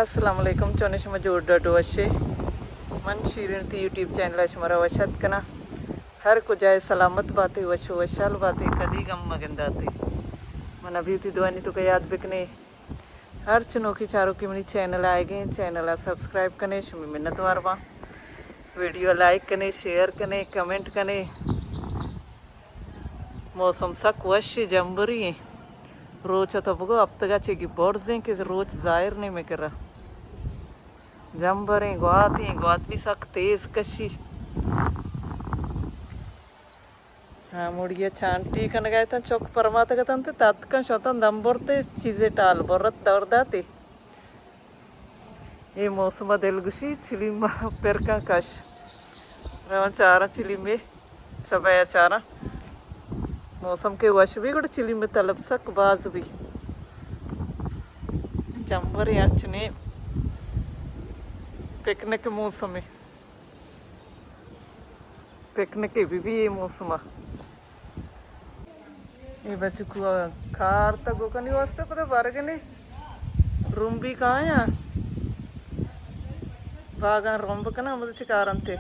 السلام علیکم، چون شما جوڑ ڈڈ وشے؟ من شیرین تی یوٹیوب چینل ءَ شما را وش ات کناں۔ ہر کجائے سلامت باتے، وش و وشحال باتے، کدی غم مگنداتے۔ من ابھی تی دوانی تو کا یاد بکنے۔ ہر چنوکی چاروکی منی چینل آئے گئے، چینل ءَ سبسکرائب کنے، شمی منت وار باں۔ ویڈیو لائک کنے، شیئر کنے، کمنٹ کنے۔ موسم سک وش، جمبری ایں۔ روچ ءَ تو بگو ہپتگ ءَ چہ گی برزیں کہ روچ ظاہر نہیں مے کرا۔ جمبریں گواتیں، گوات بھی سک تیز کشی۔ ہاں، مڑی ءَ چانٹی کنگ ءَ اتاں، چک پرماتگ اتنت، تتکاں شتاں دم برتے، چیزے ٹال برت دور داتے۔ اے موسم ءَ دلگوشی چلیم ءَ پرکاں کش۔ رواں چاراں چلیمے، سبایا چاراں۔ موسم کہ وش بی گڑا چلیمے طلب سک باز بی۔ جمبر اچنے پکنک موسمے۔ پکنک بی بی اے موسم ءَ۔ اے بچکو ءَ کار تا گوکنی واسطہ پدا برگنے رمبی کایاں۔ باغاں رمب کناں، مزے چکارنتے۔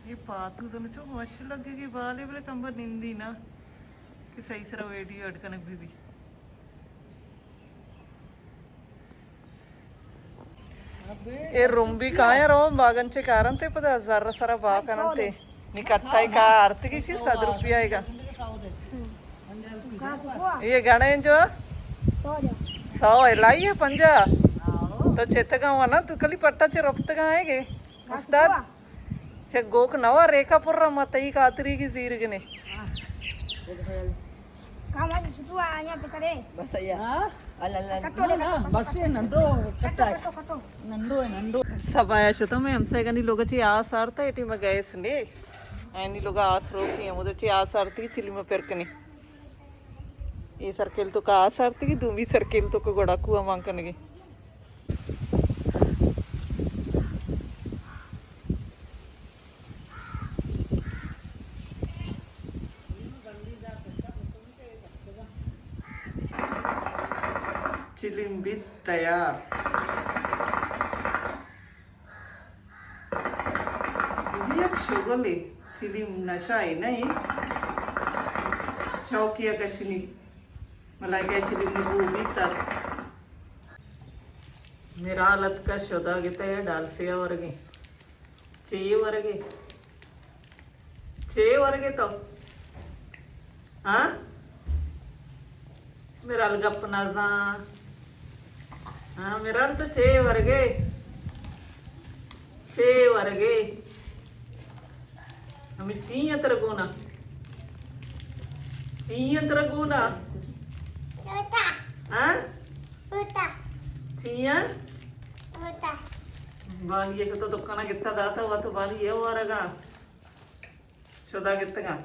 اے پاتو زنو چو وش لگے گی بالے، بلے کمبر نندی نا کہ صحیح سرا ویڈیو اڈ کنگ بی بی۔ اے رمبی کایاں رو باگن چے کارنتے، پدا زر سرا با کننتے۔ نی کٹائی کا آرتگی چی صد روپیہ ایگا۔ یہ گھنے جو سو الائی ہے پنجا۔ تو چتگا ونا تو کلی پٹا چے رپتگا ہے گے۔ استاد، چہ گوک نوا ریکا پر ما تئی کاتری کی زیرگنے۔ بس یا۔ ہاں؟ اللہ اللہ۔ کٹو لے، نا، نا، کٹو، بس یہ ننڈو کٹو، کٹا ہے۔ کٹو، کٹو۔ ننڈو ہے، ننڈو۔ سبایا شتو میں ہمسایگانی لوگا چی آس آرتا، ایٹی ما گیس نے۔ اینی لوگا آس روکی ہیں، مجھے چی آس آرتی چلی میں پر کنی۔ یہ سرکل تو کا آس آرتی کی، دومی سرکل تو کو گڑا کو مان کنگی۔ چلیم بیت تیار۔ یہ یک شغلے، چلیم نشہ ای نہیں۔ شوقیہ کشنی۔ ملائکہ چلیم بو بیت۔ میرا لتکا شدا گتا ہے ڈالسیا ورگی۔ چے ورگے؟ چے ورگے تو؟ ہاں؟ میرال گپ نہ زان۔ ہاں، میرال تو چے ورگے؟ چے ورگے؟ ہمیں چی ہیں ترا گونا؟ چی ہیں ترا گونا؟ ہاں؟ چی ہیں؟ بانی یہ شتا دکانا گتا داتا ہوا تو بانی یہ وارگا شدا گتگا۔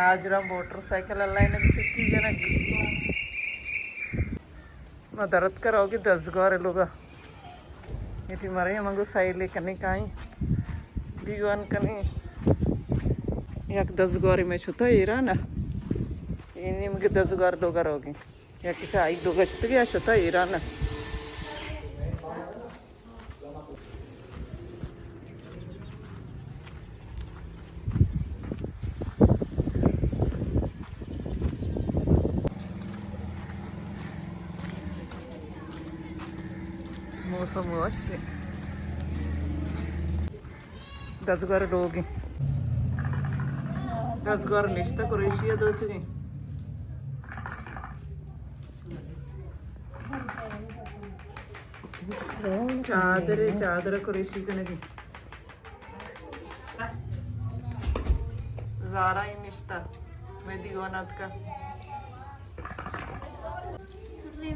آج را موٹر سائیکل اللہ نے سکی جنگ۔ ما درت کر اوگی دزگوار لوگا۔ ایٹی مرے منگو سائیلے کنے کائیں۔ دیوان کنے۔ یک دزگواری میں شتا ایران۔ اینی مگے دزگوار لوگا روگی۔ یا کسا آئی دو گشتگی آ شتا ایران۔ موسم وش۔ دزگوار لوگ ایں۔ دزگوار نشتہ کریشی ءَ دوچگیں۔ چادر، چادر کریشی کنگی۔ زارا ہی نشتہ۔ میں دیوان اتکا۔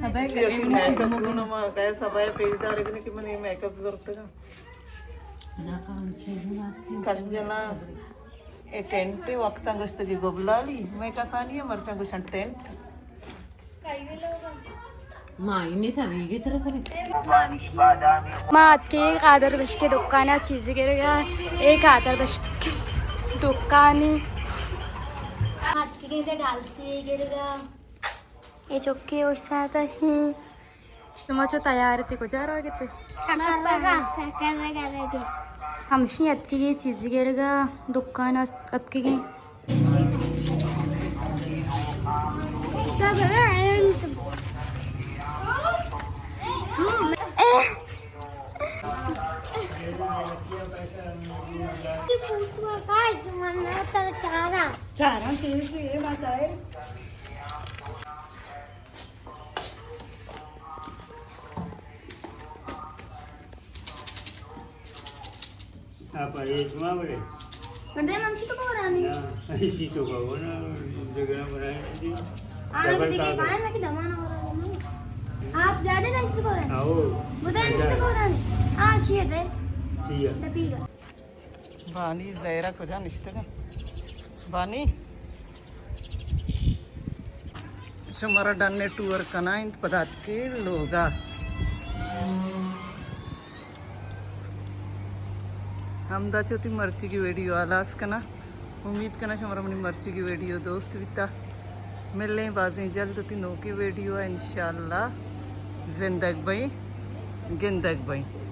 سبایا کریم سی دمو گنا۔ ما کہے سبایا پیش دارے گنے کہ من یہ میک اپ زرتگا۔ کنجلا، اے ٹینٹ وقتا گوشتگی گبلالی، میں کسانی ہے مرچاں گوشن ٹینٹ۔ ما اینی سریگی ترا سری۔ ما اتکیں قادر بشک دکانا چیزی گرگا، اے قادر بشک دکانی۔ ما اتکیں ڈالسی گرگا۔ اے چکے اوشتاتگ ایں۔ شما چو تیار اتے، کجا روگ اتے؟ چکر لگا، چکر لگا لگے۔ ہمشی اتکگیں چیزی گرگا، دکان است اتکگیں۔ چاراں چیز یہ مسائل۔ آپ ایک ماں بڑے۔ مردے منشی تو کو رانی؟ نا، ایشی تو کو نا، جگہ بنائے نہیں۔ آنے ڈبل دیگه کاغذ۔ کائے میں کہ دمانا ہو رہا ہے۔ آپ زیادہ دن چی تو کو رانی؟ آؤ۔ بدا منشی تو کو رانی؟ آ، چیئے دے؟ چیئے۔ دپیگا۔ بانی زہرا کجا نشتگ؟ بانی، شمارا ڈن ٹور کنائیں، پدا اتکیں لوگا۔ ہمدا چو تی مرچیگی ویڈیو ہلاس کناں۔ امید کناں شمارا منی مرچیگی ویڈیو دوست بیتا۔ ملیں بازیں جلد تی نوکی ویڈیو ءَ انشاءاللہ۔ زندگ بئیں، گندگ بئیں۔